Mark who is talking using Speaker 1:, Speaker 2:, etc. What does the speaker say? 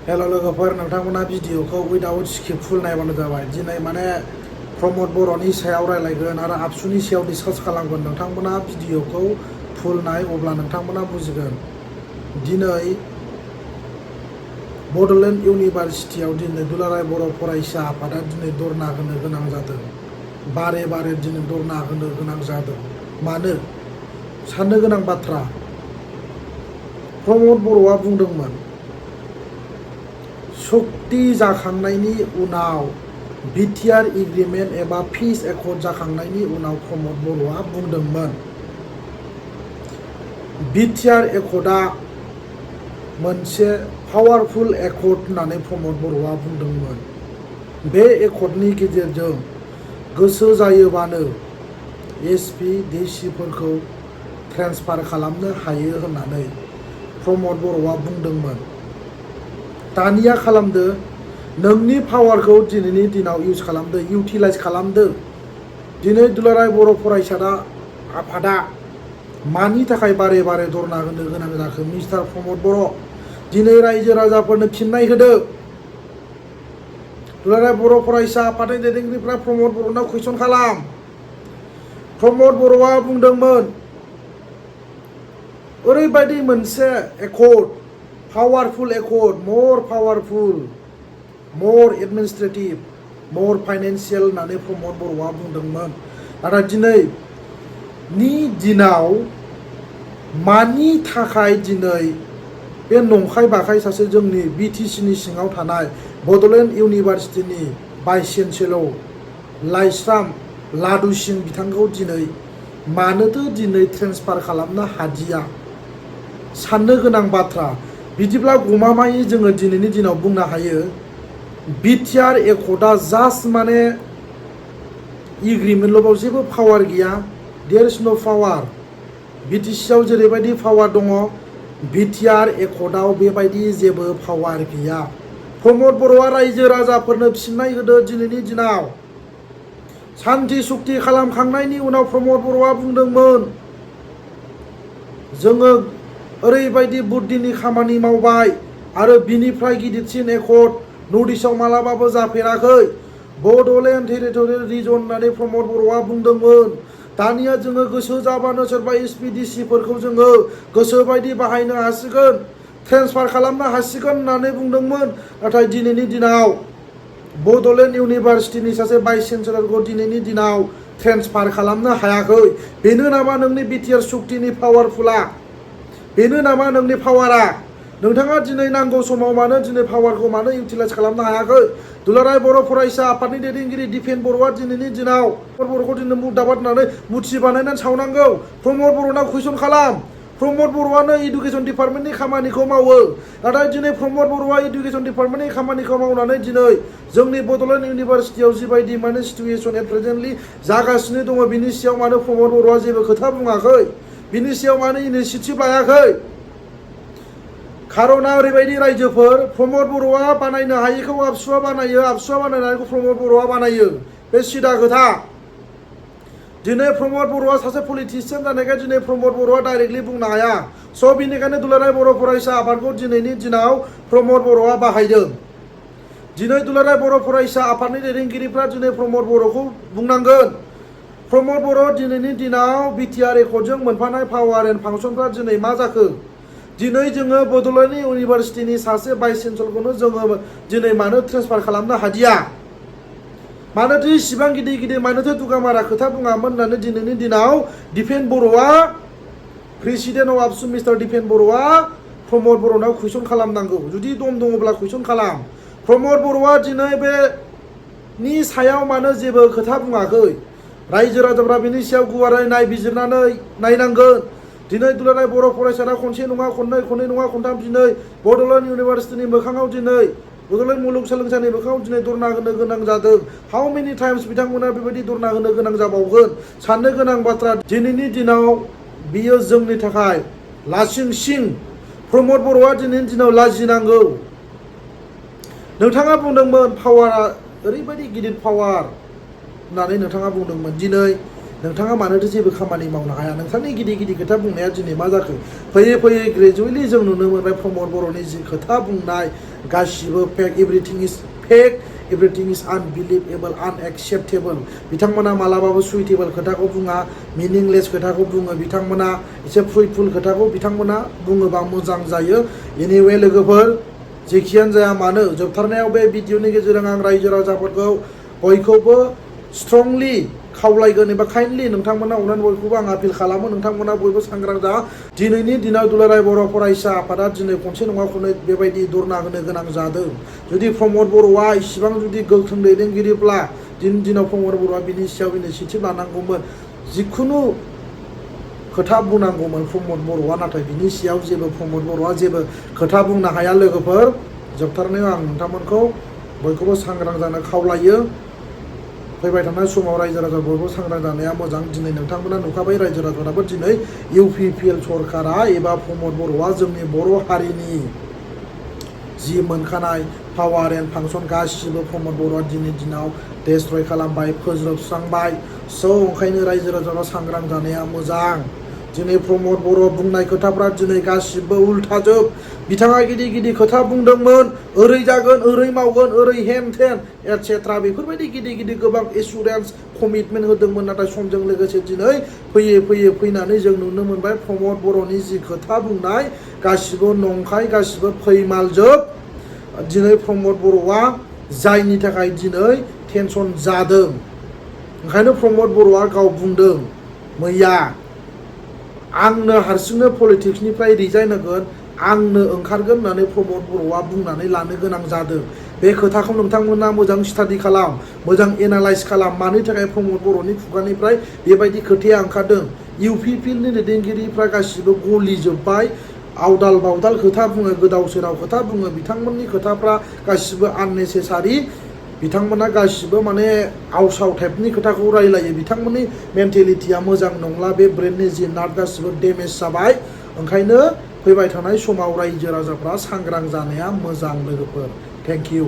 Speaker 1: हेल' लोगोफोर नोंथांमोना भिडिअखौ विदाउट स्क्रिप्ट फुल नायबानो जाबाय। दिनै माने प्रमद बर'नि सायाव रायलायगोन आरो आबसुनि सायाव डिसकास खालामगोन। नोंथांमोना भिडिअखौ फुल नाय अब्ला नोंथांमोना बुजिगोन। दिनै बड'लेण्ड इउनिभारसिटियाव दिनै दुलाराय बर' फरायसा आफादा दिनै धरना होनो गोनां जादों। बारे बारे दिनै धरना होनो गोनां जादों। मानो? साननो गोनां बाथ्रा। प्रमद बर'आ बुंदोंमोन सक्ति जाखांनायनि उनाव बिटिआर एग्रिमेन्ट एबा पिस एकर्ड जाखांनायनि उनाव प्रमद बर'आ बुंदोंमोन बिटिआर एकर्डआ मोनसे पावारफुल एकर्ड होननानै प्रमद बर'आ बुंदोंमोन। बे एकर्डनि गेजेरजों गोसो जायोबानो एसपि डिसिफोरखौ ट्रेन्सफार खालामनो हायो होननानै प्रमद बर'आ बुंदोंमोन। दानिया खालामदो, नोंनि पावारखौ दिनैनि दिनाव इउज खालामदो, इउटिलाइज खालामदो। दिनै दुलाराय बर' फरायसा आफादा मानि थाखाय बारे बारे धरना होनो गोनां जाखो? मिस्टार प्रमद बर', दिनै रायजो राजाफोरनो फिननाय होदो। दुलाराय बर' फरायसा आफादनि दैदेनगिरिफ्रा प्रमद बर'नाव कुइसन खालाम। प्रमद बर'आ बुंदोंमोन ओरैबायदि मोनसे एकर्ड, पावारफुल एकर्ड, मोर पावारफुल, मोर एडमिनिस्ट्रेटिभ, मोर फाइनेन्सियेल होननानै प्रमद बर'आ बुंदोंमोन। नाथाय दिनैनि दिनाव मानि थाखाय दिनै बे नंखाय बाखाय सासे जोंनि बिटिसिनि सिङाव थानाय बड'लेण्ड इउनिभारसिटिनि भाइस चेन्सेलर लाइस्राम लादु सिं बिथांखौ दिनै मानोथो दिनै ट्रेन्सफार खालामनो हादिया? साननो गोनां बाथ्रा। बिदिब्ला गमामायै जोङो दिनैनि दिनाव बुंनो हायो बिटिआर एकर्डआ जास्ट माने एग्रिमेन्टल', जेबो पावार गैया। देयर इज नो पावार। बिटिसिआव जेरैबायदि पावार दङ बिटिआर एकर्डआव बेबायदि जेबो पावार गैया। प्रमद बर'आ रायजो राजाफोरनो फिननाय होदो। दिनैनि दिनाव सान्थि सुक्ति खालामखांनायनि उनाव प्रमद बर'आ बुंदोंमोन जोङो ओरैबायदि बुद्धिनि खामानि मावबाय आरो बिनिफ्राय गिदिरसिन एकर्ड नर्थ इस्टआव मालाबाबो जाफेराखै। बड'लेण्ड टेरिटरियेल रिजन होननानै प्रमद बर'आ बुंदोंमोन। दानिया जोङो गोसो जाबानो सोरबा एसपिडिसिफोरखौ जोङो गोसोबायदि बाहायनो हासिगोन, ट्रेन्सफार खालामनो हासिगोन होननानै बुंदोंमोन। नाथाय दिनैनि दिनाव बड'लेण्ड इउनिभारसिटिनि सासे भाइस चेन्सेलरखौ दिनैनि दिनाव ट्रेन्सफार खालामनो हायाखै। बेनो नामा नोंनि बिटिआर सुक्तिनि पावारफुला? बेनो नामा नोंनि पावारा? नोंथाङा दिनै नांगौ समाव मानो दिनै पावारखौ मानो इउटिलाइज खालामनो हायाखै? दुलाराय बर' फरायसा आफादनि दैदेनगिरि दिपेन बर'आ दिनैनि दिनाव बर'खौ दिनै मुदाबाद होननानै मुथि बानायनानै सावनांगौ। प्रमद बर'नाव कुइसन खालाम। प्रमद बर'आनो इडुकेसन डिपार्टमेन्टनि खामानिखौ मावो। नाथाय दिनै प्रमद बर'आ इडुकेसन डिपार्टमेन्टनि खामानिखौ मावनानै दिनै जोंनि बड'लेण्ड इउनिभारसिटियाव जिबायदि माने सिटुवेसन एट प्रेजेन्टलि जागासिनो दङ बिनि सायाव मानो प्रमद बर'आ जेबो खोथा बुङाखै? बिनि सायाव मानो इनिसियेटिभ लायाखै? खार'ना ओरैबायदि रायजोफोर, प्रमद बर'आ बानायनो हायिखौ आबसुआ बानायो, आबसुआ बानायनायखौ प्रमद बर'आ बानायो। बे सिदा खोथा। दिनै प्रमद बर'आ सासे पलिटिसियान जानायखाय दिनै प्रमद बर'आ डाइरेक्टलि बुंनो हाया। स' बिनिखायनो दुलाराय बर' फरायसा आफादखौ दिनैनि दिनाव प्रमद बर'आ बाहायदों। दिनै दुलाराय बर' फरायसा आफादनि दैदेनगिरिफ्रा दिनै प्रमद बर'खौ बुंनांगोन प्रमद बर' दिनैनि दिनाव बिटिआर एकर्डजों मोनफानाय पावार एन्ड फांसनफ्रा दिनै मा जाखो? दिनै जोङो बड'लेण्ड इउनिभारसिटिनि सासे भाइस चेन्सेलरखौनो जोङो दिनै मानो ट्रेन्सफार खालामनो हादिया? मानोथो इसिबां गिदिर गिदिर मानोथो दुगामारा खोथा बुङामोन होननानै दिनैनि दिनाव दिपेन बर'आ, प्रेसिडेन्ट अफ आबसु मिस्टार दिपेन बर'आ प्रमद बर'नाव कुइसन खालामनांगौ। जुदि दम दङब्ला कुइसन खालाम। प्रमद बर'आ दिनै बेनि सायाव मानो जेबो खोथा बुङाखै? रायजो राजाफ्रा बिनि सायाव गुवारै नायबिजिरनानै नायनांगोन। दिनै दुलाराय बर' फरायसाफ्रा खनसे नङा खननै, खननै नङा खनथाम दिनै बड'लेण्ड इउनिभारसिटिनि मोखाङाव दिनै बड'लेण्ड मुलुगसोलोंसालिनि मोखाङाव दिनै धरना होनो गोनां जादों। हाउ मेनि टाइम्स बिथांमोना बेबायदि धरना होनो गोनां जाबावगोन? साननो गोनां बाथ्रा। दिनैनि दिनाव बियो जोंनि थाखाय लासिंसिं। प्रमद बर'आ दिनैनि दिनाव लाजिनांगौ। नोंथाङा बुंदोंमोन पावारा ओरैबायदि गिदिर पावार होननानै नोंथाङा बुंदोंमोन। दिनै नोंथाङा मानोथो जेबो खामानि मावनो हाया नोंथांनि गिदिर खोथा बुंनाया दिनै मा जाखो फैयै फैयै ग्रेजुवेटलि जों नुनो मोनबाय प्रमद बर'नि जि खोथा बुंनाय गासिबो फेक एभ्रिथिं इज फेक एभ्रिथिं इज आनबिलिभेबल आनएक्सेप्टेबल बिथांमोना मालाबाबो सुइटेबल खोथाखौ बुङा मिनिंलेस खोथाखौ बुङो बिथांमोना एसे फ्रुइटफुल खोथाखौ बिथांमोना बुङोबा मोजां जायो एनिवे लोगोफोर जेखियानो जाया मानो जोबथारनायाव बे भिडिअनि गेजेरजों आं रायजो राजाफोरखौ बयखौबो स्ट्रंलि खावलायगोन एबा काइन्डलि नोंथांमोना अननानै बयखौबो आं आपिल खालामो नोंथांमोना बयबो सांग्रां जा दिनैनि दिनाव दुलाराय बर' फरायसा आफादा दिनै खनसे नङा खननै बेबायदि धरना होनो गोनां जादों जुदि प्रमद बर'आ इसिबां जुदि गोख्रों दैदेनगिरिब्ला दिनैनि दिनाव प्रमद बर'आ बिनि सायाव इनिसियेटिभ लानांगौमोन जिखुनु खोथा बुंनांगौमोन प्रमद बर'आ नाथाय बिनि सायाव जेबो प्रमद बर'आ जेबो खोथा बुंनो हाया लोगोफोर जोबथारनायाव आं नोंथांमोनखौ बयखौबो सांग्रां जानो खावलायो फैबाय थानाय समाव रायजो राजा बयबो सांग्रां जानाया मोजां दिनै नोंथांमोना नुखाबाय रायजो राजाफोराबो दिनै इउपिपिएल सरकारा एबा प्रमद बर'आ जोंनि बर' हारिनि जि मोनखानाय पावार एन्ड फांसन गासिबो प्रमद बर'आ दिनै दिनाव डेस्ट्रय खालामबाय फोजोबस्रांबाय स' ओंखायनो रायजो राजाफ्रा सांग्रां जानाया मोजां दिनै प्रमद बर' बुंनाय खोथाफ्रा दिनै गासिबो उल्थाजोब बिथाङा गिदिर खोथा बुंदोंमोन ओरै जागोन ओरै मावगोन ओरै हेन थेन एटसेट्रा बेफोरबायदि गिदिर गोबां एसुरेन्स कमिटमेन्ट होदोंमोन नाथाय समजों लोगोसे दिनै फैयै फैनानै जों नुनो मोनबाय प्रमद बर'नि जि खोथा बुंनाय गासिबो नंखाय गासिबो फैमालजोब दिनै प्रमद बर'आ जायनि थाखाय दिनै टेनसन जादों ओंखायनो प्रमद बर'आ गाव बुंदों मैया आंनो हारसिंनो पलिटिक्सनिफ्राय रिजाइन होगोन आंनो ओंखारगोन होननानै प्रमद बर'आ बुंनानै लानो गोनां जादों बे खोथाखौ नोंथांमोना मोजां स्टाडि खालाम मोजां एनालाइज खालाम मानि थाखाय प्रमद बर'नि खुगानिफ्राय बेबायदि खोथाया ओंखारदों इउपिपिएलनि दैदेनगिरिफ्रा गासिबो गलिजोब्बाय आवदाल बावदाल खोथा बुङो गोदाव सोराव खोथा बुङो बिथांमोननि खोथाफ्रा गासिबो आननेसेसारि बिथांमोना गासिबो माने आवसाव टाइपनि खोथाखौ रायलायो बिथांमोननि मेन्टेलिटिया मोजां नंला बे ब्रेननि जि नार्भ गासिबो डेमेज जाबाय ओंखायनो फैबाय थानाय समाव रायजो राजाफ्रा सांग्रां जानाया मोजां लोगोफोर थेंक इउ